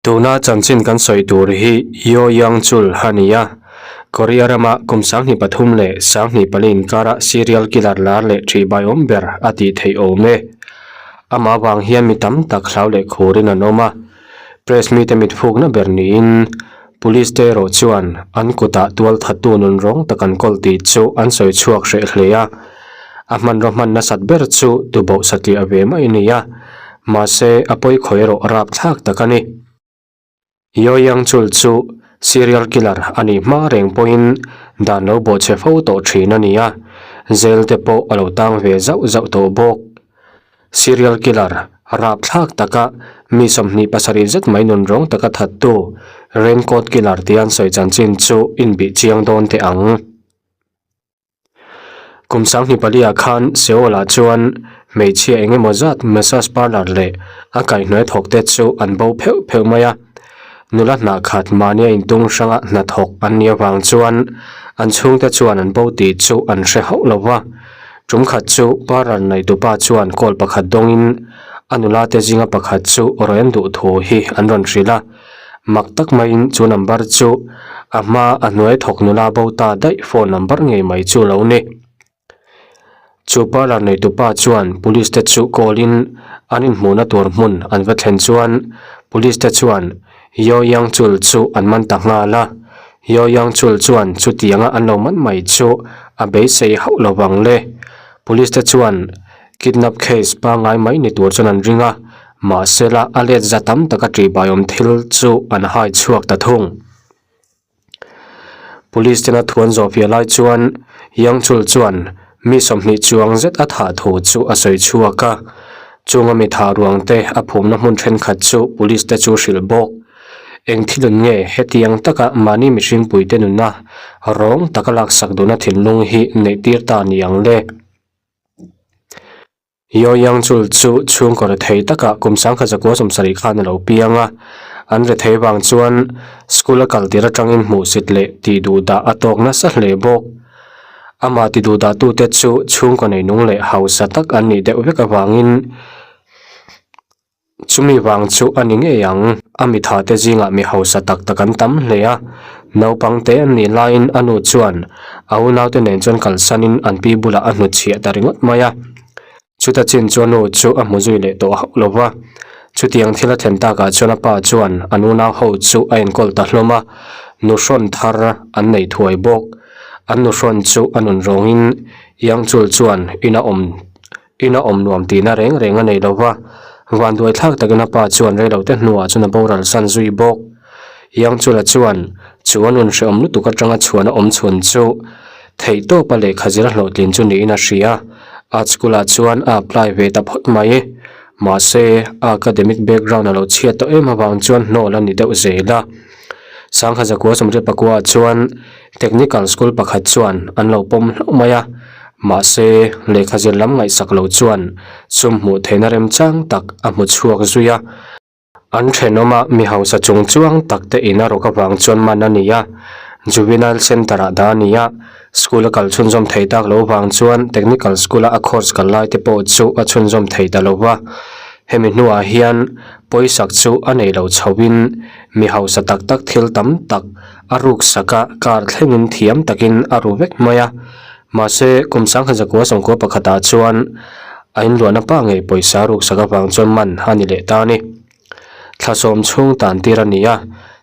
Tuna chanchin kan sawi tur hi Yeo Yang Chul a ni a, Korea rama kum 23 leh 24 inkara serial killer lar leh ṭhihbai awm ber a tih theih awm e. Amah vang hian mi tam tak hlau leh khurin an awm a, press mite mitfukna ber niin police te erawh chuan an kutah tualthattu nun rawng tak an kawl tih chu an sawi chhuak hreh hle a. A hmanraw hman nasat ber chu tuboh satliah ve mai a ni a. Mahse, a pawi khawi erawh rapthlak tak a ni. Yeo Yang Chul chu serial killer a nih hma reng pawhin dan lo bawhchhe fo tawh thin a ni a, jail te pawh a lo tang ve zauh zauh tawh bawk. Serial killer rapthlak taka mi 27 zet mai nun rawng taka thattu Raincoat Killer tia an sawi chanchin chu inbih chiang dawn teh ang. Kum 24 ah khan Seoul-ah chuan hmeichhia eng emaw zat massage parlour leh a kaihhnuai thawk te chu an bo pheuh pheuh mai a. Nula hnah khat mahnia intung hranga hnathawk an nih avang chuan an chhungte chuan an bo tih chu an hre hauh lo va. Tum khat chu parlour neitupa chuan call pakhat dawngin a nula te zinga pakhat chu rawn duh thu hi an rawn hrilh a. Mak tak maiin chu number chu a hma a hnuai thawk nula bo ta daih phone number ngei mai chu lo ni. Chu parlour neitupa chuan police te chu call in an inhmuhna tur hmun an va thlen chuan police te chuan Yeo Yang Chul chu an man ta nghal a. Yeo Yang Chul chuan chutianga an lo man mai chu a beisei hauh lo vang le. Police te chuan kidnap case pangngai mai ni tur chuan an ring a. Mahsela a let za tam taka ṭihbaiawm thil chu an hai chhuak ta thung. Police tena thu an zawh fiah lai chuan Yang Chul chuan mi 20 chuang zet a thah thu chu a sawi chhuak a, chunga mi thah ruang te a phumna hmun thenkhat chu police te chu hrilh bawk. Eng thil nge hetiang taka mahni mihring puite nuna rawng taka laksak duhna thinlung hi neih tir ta ni ang le? Yeo Yang Chul chu chhungkaw rethei takah kum 1970 khan a lo piang a, an rethei vang chuan school a kal tir atangin hmuhsit leh tih duhdah a tawk nasa hle bawk. Amah ti duhdahtute chu chhungkaw neinung leh hausa tak an nih deuh vek avangin Chumi vang chu a ni ngei ang. A mitha te zingah mi hausa tak tak an tam hle a. Naupang te an nih laiin a nu chuan a unaute nen chuan kalsanin an pi bulah a hnutchhiah ta ringawt mai a. Chuta chin chu a nu chu a hmu zui leh tawh hauh lo va. Chutiang thil a thlen takah chuan a pa chuan an unau ho chu a enkawl ta hlawm a, nuhrawn thar an nei thuai bawk. An nuhrawn chu a nun rawngin Yangchul chuan ina awm Ina awm nuam tihna reng reng a nei lo va, vanduai thlak takin a pa chuan reilote hnuah chuan a boral san zui bawk. Yangchula chuan chu a nun hrehawm lutuk atanga chhuan a awm chhun chu theihtawpa lehkha zir a hlawhtlin chu niin a hria. Art school-ah chuan a apply ve ta phawt mai. Mahse, a academic background a lo chhiat tawh em avang chuan hnawl a ni deuh zel a. Sangha zakua 29 ah chuan Technical school pakhat chuan an lo pawm hlauh mai a, mahse lehkha zir lam ngaihsak lo chuan sum hmuh theihna remchang tak a hmu chhuak zui a. An thenawma mi hausa chung chuang tak te in a rawk avang chuan man a ni a, Juvenile Centre ah dah a ni a, school a kal chhunzawm thei tak lo vang chuan Technical school a a course kal lai te pawh chu a chhunzawm thei ta lo va. Hemi hnuah hian pawisak chu a nei lo chhoin mi hausa tak tak thil tam tak A ruk sak a, car thlengin thiam takin a ru vek mai a. Mahse, kum 1991 ah chuan a inluahna pa ngei pawisa ruk sak avang chuan man a ni leh ta a ni. Thla sawm chhung tan tir a ni a,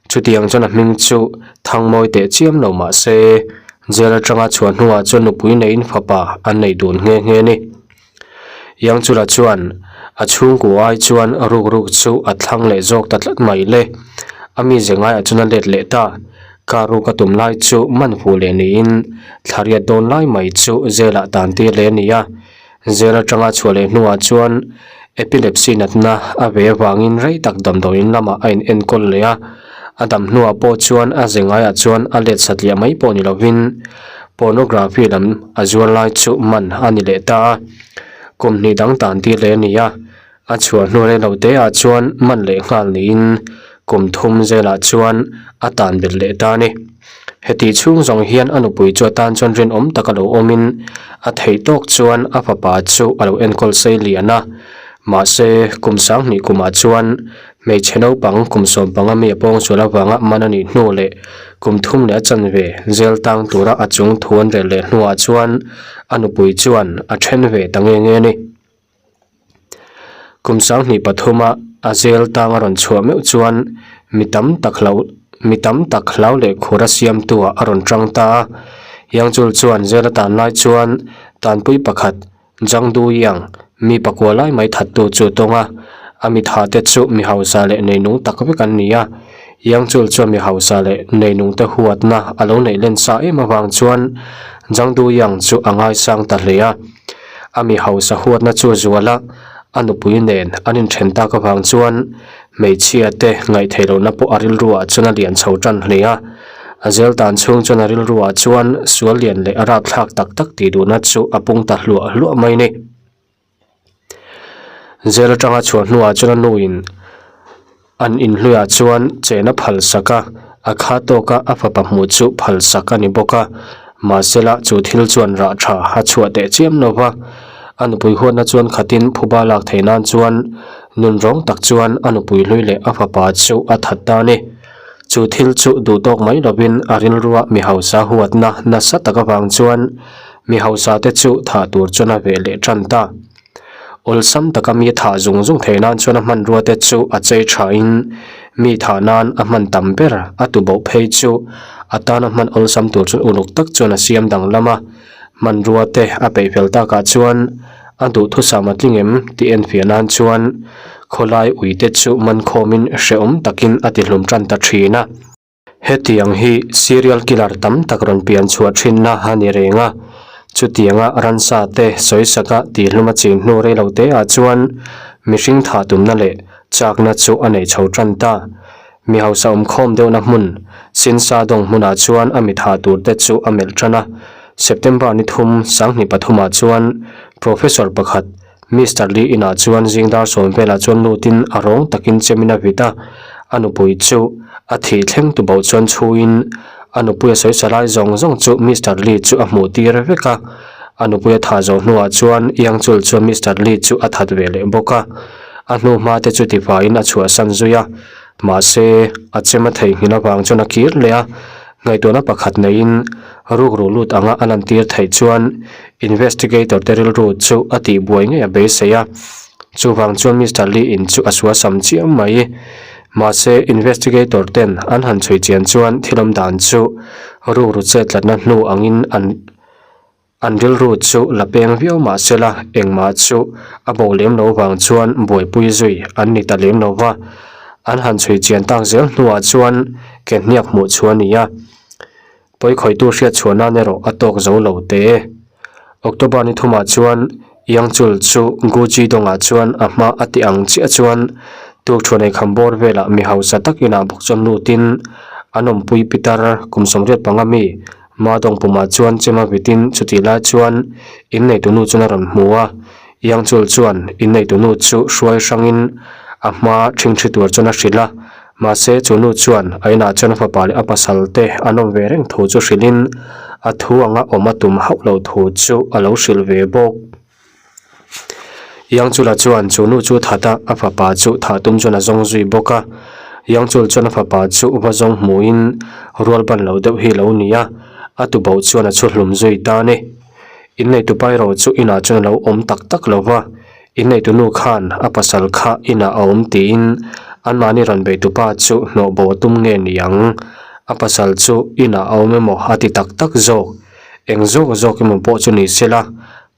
chutiang chuan a hming chu Thangmawi teh chiam lo mah se, jail atanga chhuah hnuah chuan nupui neiin fapa an nei dun nghe nghe a ni. Yangchula chuan a chhungkua ai chuan ruk ruk chu a thlang leh zawk ta tlat mai le. A mize ngaiah chuan a let leh ta. Car ruk a tum lai chu man hu leh niin thlariat dawn lai mai chu jail-ah tan tir leh a ni a. Jail atanga chhuah leh hnuah chuan epilepsy natna a ve avangin rei tak damdawiin lamah a inenkawl leh a. A dam hnuah pawh chuan a ze ngaiah chuan a let satliah mai pawh ni lovin Pornography lam a zuar lai chu man a ni leh ta a, kum hnih dang tan tir leh a ni a, a chhuah hnu rei lo te ah chuan man leh nghal niin kum thum zelah chuan a tan belh leh ta a ni. Heti chhung zawng hian a nupui chu a tan chuan rinawm tak a lo awmin a theih tawk chuan a fapa chu a lo enkawl sei lian a, mahse kum 20 kumah chuan. Hmeichhe naupang kum 15 mi a pawngsual avanga man a nih hnu leh kum thum leh a chanve zel tang tura a chung thu an rel leh hnuah chuan a nupui chuan a then ve ta nge nge a ni. Kum 23 a a zel tang a rawn chhuah meuh chuan mi tam tak hlau mi tam tak hlau leh khur a siamtu ah a rawn tang ta a. Yangchul chuan zel a tan lai chuan tanpui pakhat Zhang Duyang mi pakua lai mai thattu chu tawng a, a mi tha te chu mi hausa leh neinung tak vek an ni a. Yangchul chuan mi hausa leh neinung te huatna a lo neih len sa em avang chuan Zhang Duyang chu a ngaisang ta hle a. A mi hausa huatna chu a zual a, a nupui nen an inthen tak avang chuan hmeichhia te ngaihtheih lohna pawh a rilruah chuan a lian chho tan hle a. A zel tan chhung chuan a rilruah chuan sual lian leh a rapthlak tak tak tih duhna chu a pung ta hluah hluah mai a ni. Zel atanga chhuah hnuah chuan a nuin an inhluiah chuan chena phal sak a, a kha tawka a fapa hmuh chu phal sak a ni bawk a. Mahsela chu thil chuan rah tha a chhuah teh chiam lo va, a nupui huatna chuan khatin phuba lak theih nan chuan nun rawng tak chuan a nupui hlui leh a fapa chu a that ta a ni. Chu thil chu duh tawk mai lovin a rilrua mi hausa huatna nasa tak avang chuan mi hausa te chu thah tur chuan a veh leh tan ta. Awlsam taka mi thah zung zung theih nan chuan a hmanrua te chu a chei thain mi thah nan a hman tam ber a tuboh phei chu a tana hman awlsam tur chuan uluk tak chuan a siam danglam a. Hmanrua te a peih fel takah chuan a duhthusam a tling em tih enfiah nan chuan khawlai uite chu mankhawmin hrehawm takin a tihlum tan ta thin a. Hetiang hi serial killer tam tak rawn pian chhuah thinna a ni reng a, chutianga ransa te sawisaka tihlum a chin hnu rei lo te ah chuan mihring thah tumna leh chakna chu a nei chho tan ta. Mi hausa awmkhawm deuhna hmun, Sinsa dawng hmunah chuan a mi thah tur te chu a melh tan a. September ni thum, 2003 ah chuan Professor pakhat, Mister Lee inah chuan zing dar sawm velah chuan lutin a rawng takin chemin a vit a, a nupui chu a thih thleng tu bauh chuan chhuiin a nupui a sawi sa lai zawng zawng chu Mister Lee chu a hmuh tir vek a, a nupui a thah zawh hnuah chuan Yang Chul chuan Mister Lee chu a that ve leh bawk a, a hnu hma te chu tifaiin a chhuahsan zui a, mahse a chem a theihnghilh avang chuan a kir leh a. Ngaihtuahna pakhat neiin rukru lut anga a lantir theih chuan investigator te rilru chu a tihbuai ngei a beisei a. Chuvang chuan Mister Lee in chu a suasam chiam mai. Mahse investigator ten an han chhui chian chuan thil awm dan chu rukru chetlatna hnu angin an An rilru chu la peng viau mah sela engmah chu a bo lem lo vang chuan buaipui zui an ni ta lem lo va. An han chhui chian tak zel hnuah chuan ke hniak hmuh chu a ni a. Pawikhawitu hriat chhuah nan erawh a tawk zo lo te. October ni thumah chuan Yangchul chu Guji dawngah chuan a hma a ti ang chiah chuan tukṭhuan eikham bawr velah mi hausa tak inah bawk chuan lutin an awmpui pitar kum 85 mi Madawng pumah chuan chema vitin chutih lai chuan inneitunu chuan a rawn hmu a, Yangchul chuan inneitunu chu hruai hrangin a hma ṭhingṭhi tur chuan a hrilh a, mahse chu nu chuan a inah chuan a fapa leh a pasal te an awm ve reng thu chu hrilhin a thu anga awm a tum hauh lo thu chu a lo hrilh ve bawk. Yangchula chuan chu nu chu that a, a fapa chu thah tum chuan a zawng zui bawk a. Yangchul chuan a fapa chu va zawng hmuhin rual ban lo deuh hi lo ni a, a tuboh chuan a chhu hlum zui ta a ni. Inneitu pa erawh chu inah chuan a lo awm tak tak lo va, inneitu nu khan a pasal kha inah a awm tiin anmahni rawn beitu pa chu hnawh bo a tum nge ni ang? A pasal chu inah a awm emaw a ti tak tak zawk? Eng zawk zawk emaw pawh chu ni sela,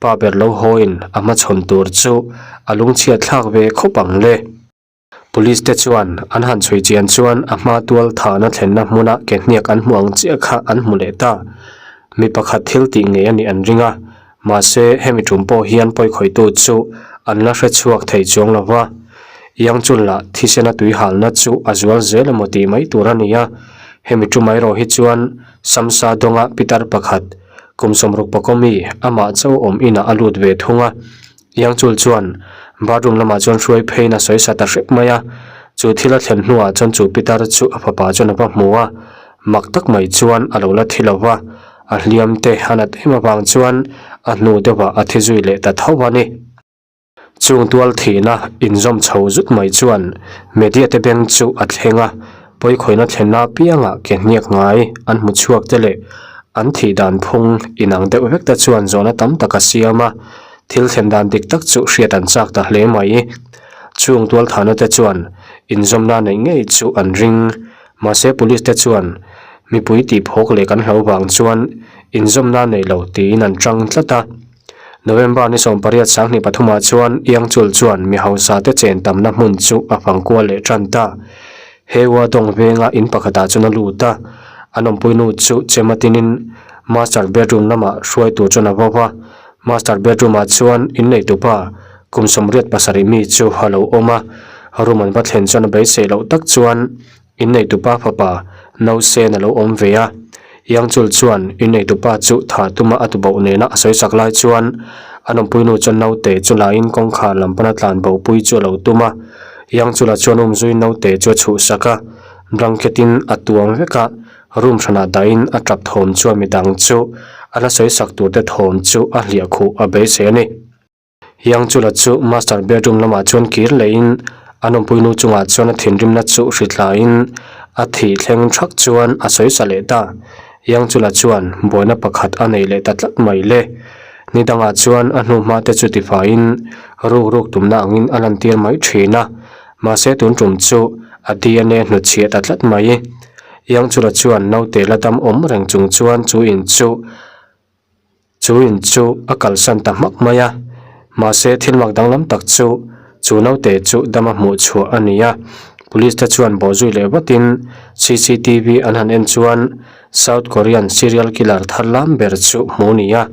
Pa ber lo hawiin a hmachhawn tur chu a lungchhiat thlak ve khawp ang le. Police te chuan an han chhui chian chuan a hma tual thahna thlenna hmuna ke hniak an hmu ang chiah kha an hmu leh ta. Mi pakhat thil tih ngei a nih an ring a, mahse hemi tum pawh hian pawikhawitu chu an la hre chhuak thei chuang lo va. Yangchun lah thisena tuihalna chu a zual zel emaw tih mai tur a ni a, hemi tum erawh hi chuan Samsa dawnga pitar pakhat Kum 60 mi amah chauh awm inah a lut ve thung a, Yangchul chuan bathroom lamah chuan hruai pheiin a sawi sa ta hrep mai a. Chu thil a thlen hnuah chuan chu pitar chu a fapa chuan a va hmu a, mak tak mai chuan a lo la thi lo va, a hliam te a nat em avang chuan a hnu deuhah a thi zui leh ta tho a ni. Chung tual thihna inzawm chho zut mai chuan media te beng chu a thleng a, pawikhawihna thlenna apianga ke hniak ngai an hmu chhuak te leh an thih dan phung inang deuh vek te chuan zawhna tam tak a siam a, thil thlen dan dik tak chu hriat an chak ta hle mai. Chung tual thahna te chuan inzawmna neih ngei chu an ring. Mahse police te chuan mipui tih phawk leh kan hlo vang chuan inzawmna nei lo tiin an tang tlat a. November ni 18 23 ah chuan Iangchul chuan mi hausa te chen tamna hmun chu a fang kual leh tan ta. He Wadong venga in pakhatah chuan a lut a, an awmpuinu chu chema tinin master bedroom lamah hruai tur chuan a vau a. Master bedroom ah chuan inneitupa kum 87 mi chu a lo awm a, room an va thlen chuan a beisei loh tak chuan inneitupa fapa Nausen a lo awm ve a. Yangchul chuan inneitupa chu tha tuma a tuboh nena a sawisak lai chuan an awmpuinu chuan naute chu lain kawngkhar lam pana tlan bopui chu a lo tum a. Yangchula chuan umzui naute chu a chhuhsak a, blanket in a tuam vek a. Room hranah dahin a tap thawm chuan midang chu a la sawisak turte thawm chu a hliah khuh a beisei a ni. Yangchula chu master bedroom lamah chuan kir lehin an awmpuinu chungah chuan a thinrimna chu hrithlain a thih thleng thak chuan a sawisa leh ta. Yangchula chuan buaina pakhat a nei leh ta tlat mai le. Ni dangah chuan a hnuhma te chu tifaiin ruk ruk tumna angin a lantir mai thin a, mahse tun tum chu a DNA hnutchhiah ta tlat mai. Yangchula chuan naute la dam awm reng chung chuan chu in chu chu in chu a kalsan ta hmak mai a. Mahse thil mak danglam tak chu chu naute chu dama hmuh chhuah a ni a. Police te chuan bawhzui leh vatin CCTV an han en chuan South Korean serial killer thar lam ber chu hmu ni a.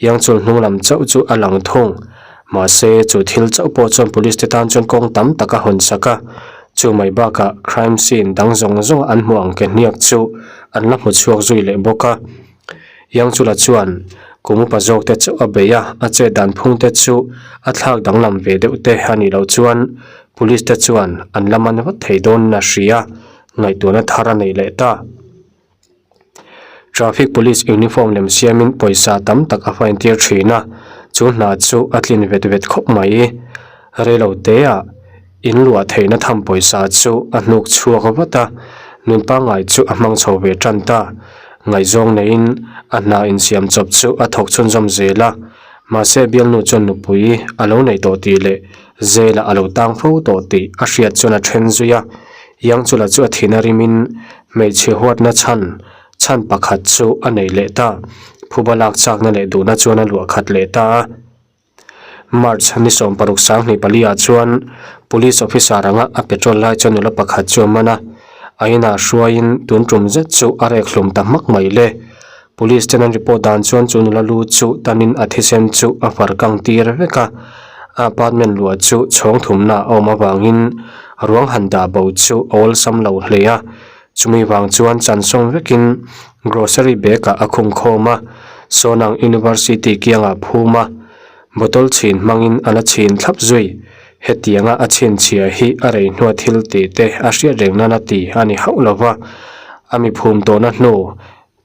Yangchul hnung lam chauh chu a lang thung. Mahse chu thil chauh pawh chuan police te tan chuan kawng tam tak a hawn sak a. Chu mai bakah crime scene dang zawng zawng an hmuh ang ke hniak chu an la hmu chhuak zui leh bawk a. Yangchula chuan kum upa zawk te chauh a bei a, a chet dan phung te chu a thlak danglam ve deuh te a nih loh chuan police te chuan an la man vat thei dawn a hria, ngaihtuahna thar a nei leh ta. Traffic police uniform lem siamin pawisa tam tak a fine tir thin a, chu hna chu a tlin vet vet khawp mai. Reilo teah in luah theihna tham pawisa chu a hnuk chhuak vat a, nun pangngai chu a hmang chho ve tan ta. Ngaihzawng neiin a hna insiam chawp chu a thawk chhunzawm zel a, mahse bialnu chuan nupui a lo nei tawh tih leh Zela a lo tang fo tawh tih a hriat chuan a then zui a, Yangchula chu a thin a rimin hmeichhe huatna chhan chhan pakhat chu a nei leh ta. Phuba lak chakna leh duhna chuan a luah khat leh ta a. March ni 16 24 ah chuan Police officer anga a petrol lai chuan nula pakhat chu a man a, a inah hruaiin tun tum zet chu a rek hlum ta hmak mai le. Police ten an report dan chuan chu nula lu chu tanin a thisen chu a far kang tir vek a, a apartment luah chu chhawng thumna a awm avangin ruang han dah bo chu a awlsam lo hle a, chumi vang chuan chansawm vekin grocery bag ah a khung khawm a, Sonang University kiangah phum a, bottle chhin hmangin a la chhin thlap zui. Hetianga a chhinchhiah hi a rei hnua thil tih te a hriat reng nana ti a ni hauh lova, a mi phum tawhna hnu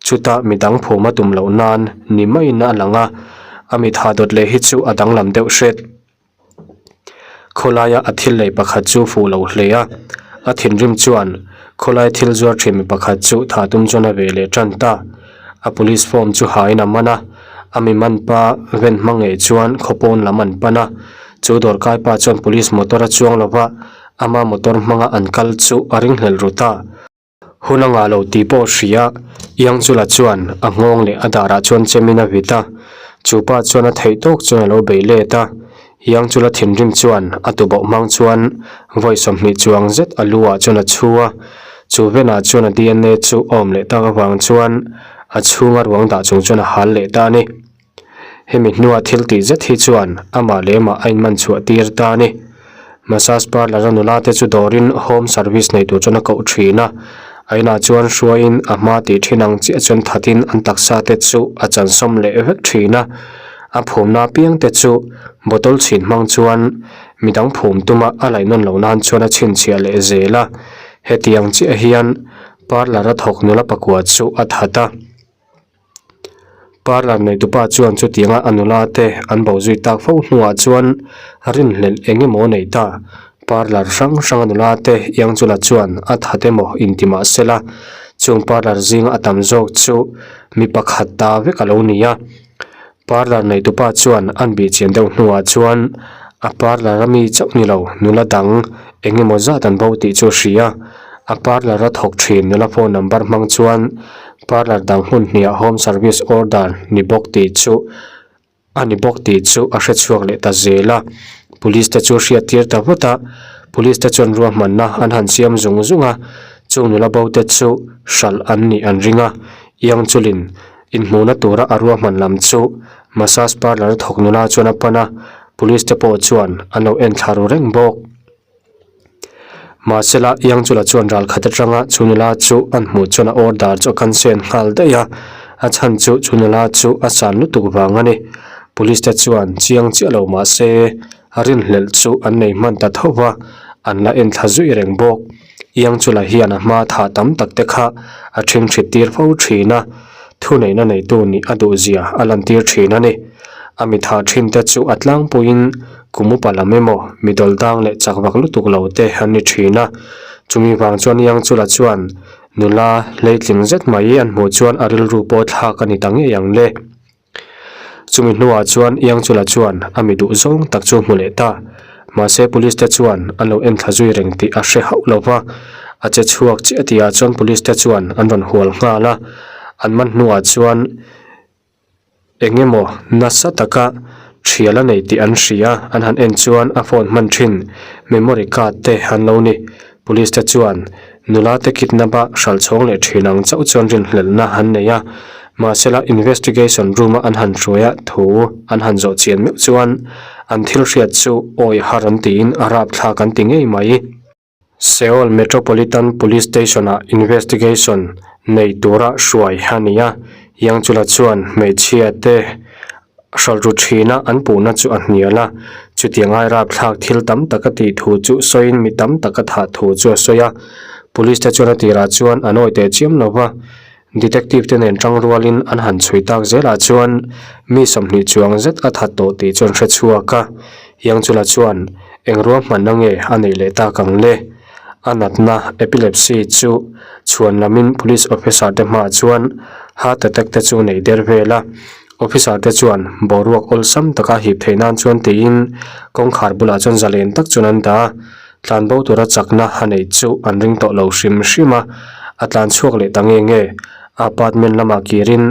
Chutah midang phum a tum loh nan ni maiin a lang a, a mit ha dawt leh hi chu a danglam deuh hret. Khawlaia a thil lei pakhat chu fuh lo hle a, a thinrim chuan khawlaia thil zuar thin mi pakhat chu tha tum chuan a ve leh tan ta. A police form chu hain a man a, a mi man pa ven hma ngei chuan khawpawn lam an pan a. Chu dawrkai pa chuan police motor a chuang lova, ama motor hmanga an kal chu a ringhlel ru ta. Hun a ngah lo tih pawh hria, Iangchula chuan a nghawng leh a darah chuan chemin a vit a, chu pa chuan a theih tawk chuan a lo bei let a. Iangchula thinrim chuan a tuboh hmang chuan vawi 20 chuang zet a lu ah chuan a chhu a, chu venah chuan a DNA chu a awm leh tak avang chuan a chhunga ruang dah chung chuan a hal leh ta a ni. Hemi hnua thil tih zet hi chuan amah leh amah a inman chhuah tir ta a ni. Massage parlour a nula te chu dawrin home service nei tur chuan a koh thin a, a inah chuan hruaiin a hma tih thin ang chiah chuan thatin an taksa te chu a chansawm leh vek thin a. A phumna apiang te chu bottle chhin hmang chuan midang phum tuma a laih nawn loh nan chuan a chhinchhiah leh zel a. Hetiang chiah hian parlour a thawk nula pakua chu a that a. Parlour neitupa chuan chutianga a nula te an bo zui tak fo hnuah chuan rinhlelh eng emaw a nei ta. Parlour hrang hranga nula te Iangchula chuan a that emaw inti mah sela, chung parlour zinga a tam zawk chu mi pakhat ta vek a lo ni a. Parlour neitupa chuan an bihchian deuh hnuah chuan a parlour a mi chauh ni lo nula dang eng emaw zat an bo tih chu a hria. A parlour a thawk thin nula phone number hmang chuan parlour dang hmun hniah home service order ni bawk tih chu a ni bawk tih chu a hre chhuak leh ta zel a. Police te chu a hriat tir ta vat a, police te chuan ruahmanna an han siam zung zung a, chung nula bo te chu hralh an nih an ring a, Iangchulin Inhmuhna tura a ruahman lam chu massage parlour a thawk nula chuan a pan a, police te pawh chuan an lo en thla ru reng bawk. Mahsela Iangchula chuan ral khat atanga chu nula chu an hmuh chuan a order chu a cancel nghal daih a, a chhan chu chu nula chu a san lutuk vang a ni. Police te chuan chiang chiah lo mahse rinhlelh chu an nei hman ta tho va, an la en thla zui reng bawk. Iangchula hian a hma thah tam tak te kha a ṭhingṭhit tir fo ṭhin a, thuneihna neitu nih a duhzia a lantir ṭhin a ni. A mi thah ṭhin te chu a tlangpuiin kum upa lam emaw mi dawldang leh chak vak lutuk lo te an ni ṭhin a. Chumi vang chuan Iangchula chuan nula hleitling zet mai an hmuh chuan a rilru pawh thlak a ni ta ngei ang le. Chumi hnuah chuan Iangchula chuan a mi duh zawng tak chu hmu leh ta. Mahse police te chuan an lo enthla zui reng tih a hre hauh lo va, a che chhuak chiah tihah chuan police te chuan an rawn hual nghal a. An man hnuah chuan eng emaw nasa taka thial a nei tih an hria, an han en chuan a phone hman thin memory card te an lo ni. Police te chuan nula te kidnap a hralh chhawng leh thin ang chauh chuan rinhlelhna an nei a, mahsela investigation room a an han hruai a thu an han zawh chian meuh chuan an thil hriat chu awi har an tiin a rapthlak an ti ngei mai. Seoul Metropolitan Police Station ah investigation nei tura hruai a ni a, Yangchula chuan hmeichhia te Hralh ru thina an puhna chu a hnial a, chutiang ai rapthlak thil tam tak a tih thu chu sawiin mi tam tak a thah thu chu a sawi a. Police te chuan a tirah chuan an awi teh chiam lo va, detective te nen tang rualin an han chhui tak zelah chuan mi 20 chuang zet a that tawh tih chu an hre chhuak a. Yangchula chuan eng ruahmanna nge a neih leh tak ang le? A natna epilepsy chu chhuan lamin police officer te hmaah chuan heart attack te chu nei der vel a. Officer te chuan boruak awlsam taka hip theih nan chuan tiin kawngkhar bulah chuan zalen tak chuan an dah a, tlan bo tura chakna a neih chu an ring tawh lo hrim hrim a, a tlan chhuak leh ta nge nge. A apartment lamah kirin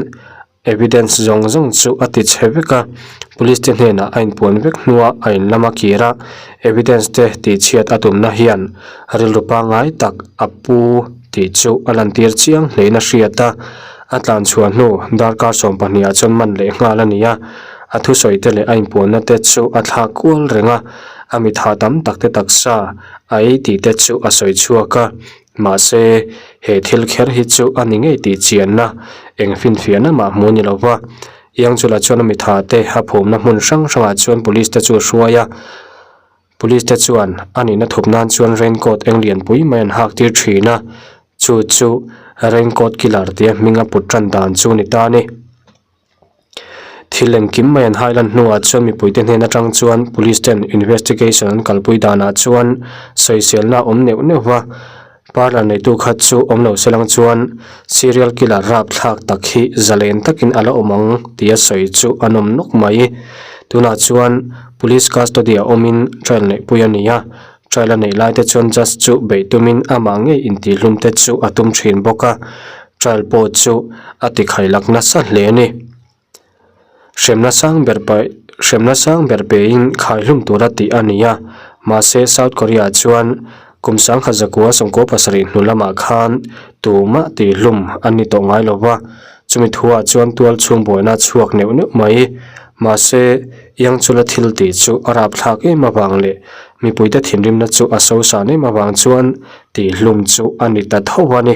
evidence zawng zawng chu a ti chhe vek a, police te hnenah a inpuan vek hnuah a in lama kir a, evidence te tihchhiat a tumna hian rilru pangngai tak a pu tih chu a lantir chiang hlein a hriat a. A tlan chhuah hnu darkar 12 ah chuan man leh nghal a ni a, a thusawi te leh a inpuanna te chu a thlak kual reng a, a mi thah tam tak te taksa a ei tih te chu a sawi chhuak a, mahse he thil kher hi chu a ni ngei tih chianna eng finfiahna mah hmu ni lo va. Iangchula chuan a mi thah te a phumna hmun hrang hrangah chuan police te chu a hruai a, Police te chuan a nihna thup nan chuan raincoat eng lianpui mai an hak tir thin a, chu chu raincoat killer tia hming a put tan dan chu ni ta a ni. Thil engkim mai an hailan hnuah chuan mipuite hnen atang chuan police ten investigation an kalpui danah chuan sawiselna a awm neuh neuh va, Parlour neitu kha chu awm lo se lang chuan serial killer rapthlak tak hi zalen takin a la awm ang tia sawi chu an awm nawk mai. Tunah chuan police custody ah awmin trial neihpui a ni a, trial a neih lai te chuan judge chu beih tumin amah ngei intihhlum te chu a tum thin bawk a, trial pawh chu a tikhailak nasa hle a ni. Hremna sang ber paih hremna sang ber pein khaihlum tura tih a ni a, mahse South Korea chuan kum 1997 hnu lamah khan tumah tihhlum an ni tawh ngai lo va, chumi thuah chuan tual chhung buaina a chhuak neuh neuh mai. Mahse Iangchula thil tih chu a rapthlak em avang leh mipuite thinrimna chu a sosan em avang chuan tihhlum chu a ni ta tho a ni.